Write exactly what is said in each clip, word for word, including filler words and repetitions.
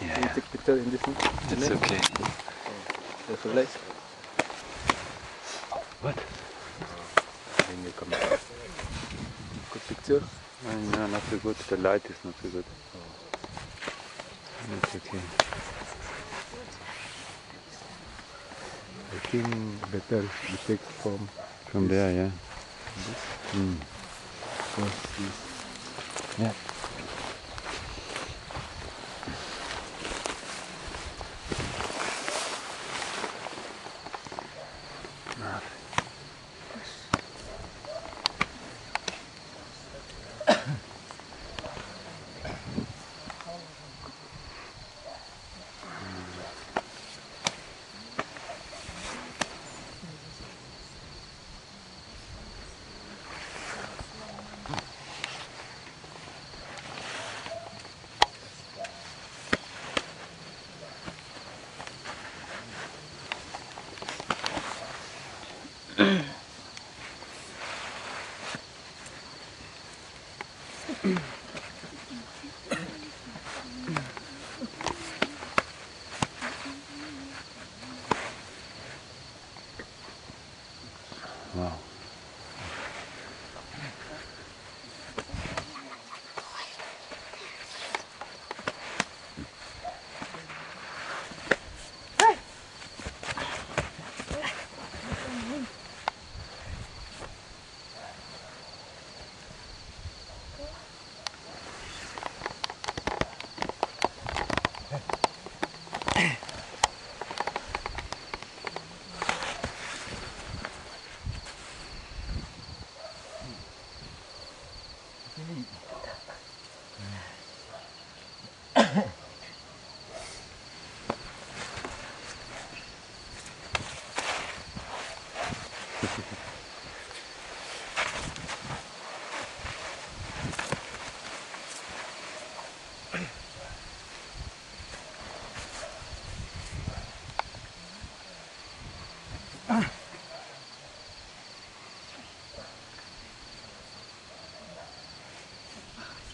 Yeah, yeah. Take picture in this one. It's okay. There's a light. What? Then you come back. Good picture. No, no, not so good. The light is not so good. It's okay. I think better we take from from there, yeah. This. Mm. Because this. Yeah. Wow.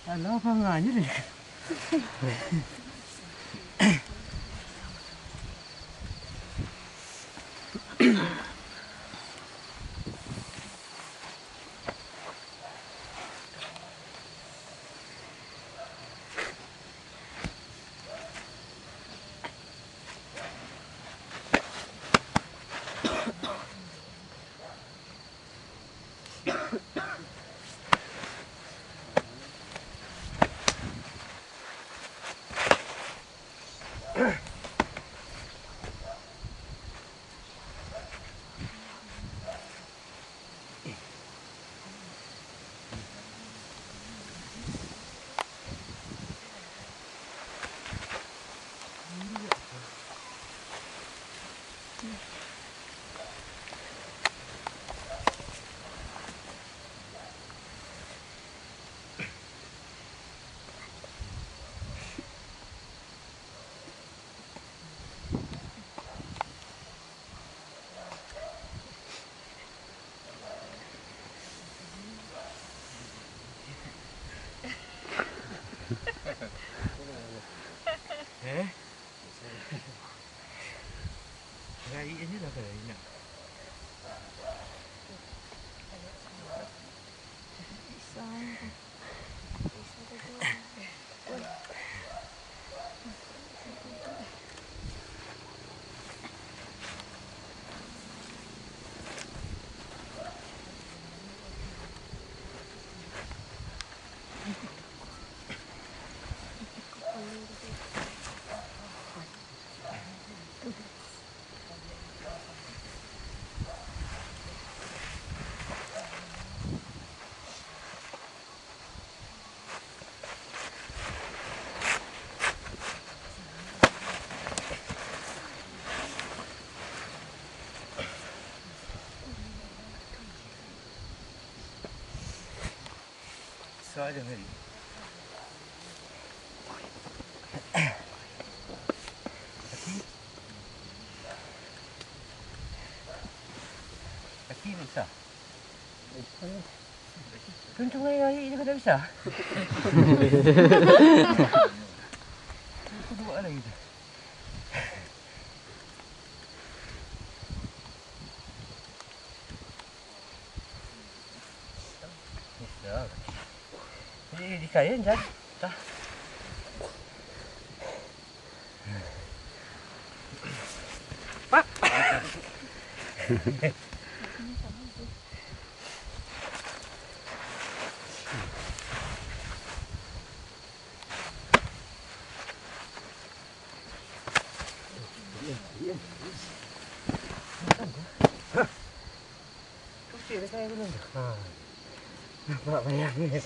Alah, pangan je deh. Eh? Rai aja lah kalau nak. Sa aja hari. Kaki. Kaki bisa. Tuntung aja hari je kada bisa. Dua lagi tu. Di, di kain, Jan. Dah. Pak. Nampak bayang ni.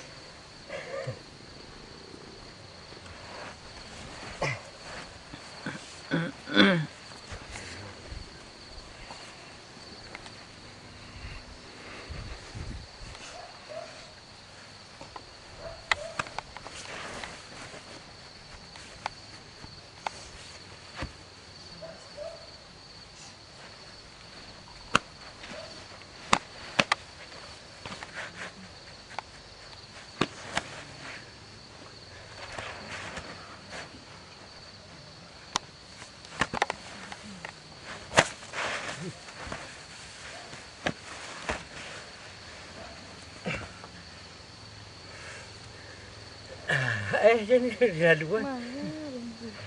Eh, jangan dilaluan.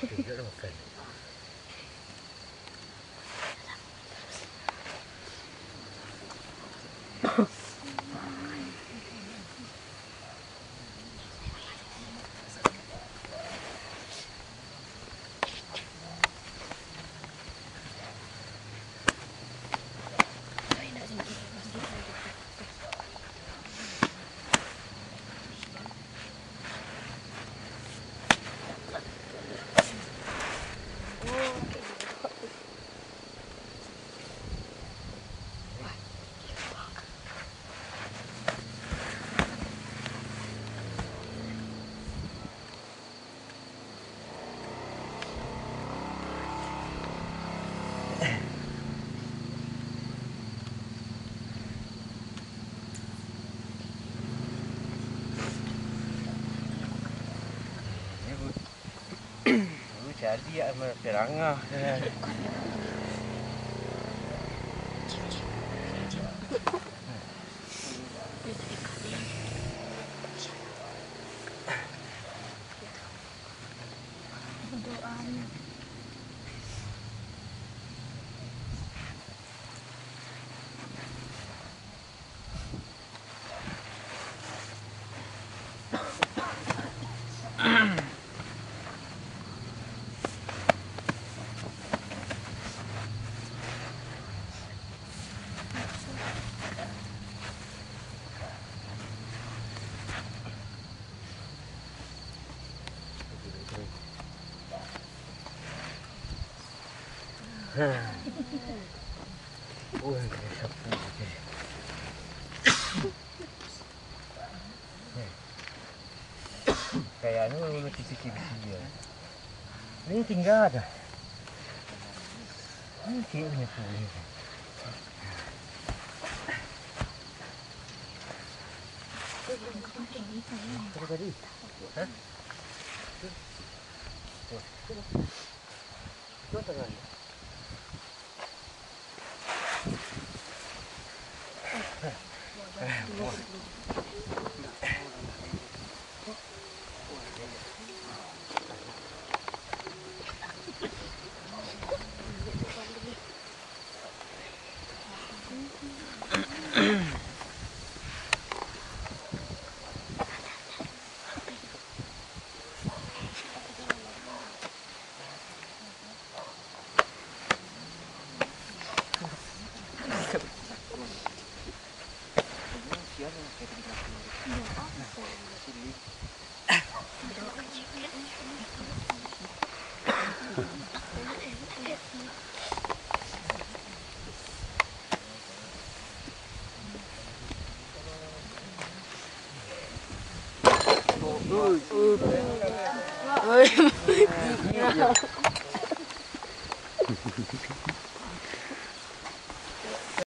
Tunjuklah makan. Jadi, amal perangah. Kayaknya kalau titik-titik dia. Ini tinggal ada. Ini kayaknya punya. Apa tadi? Hah? Tuh. Tuh tengah.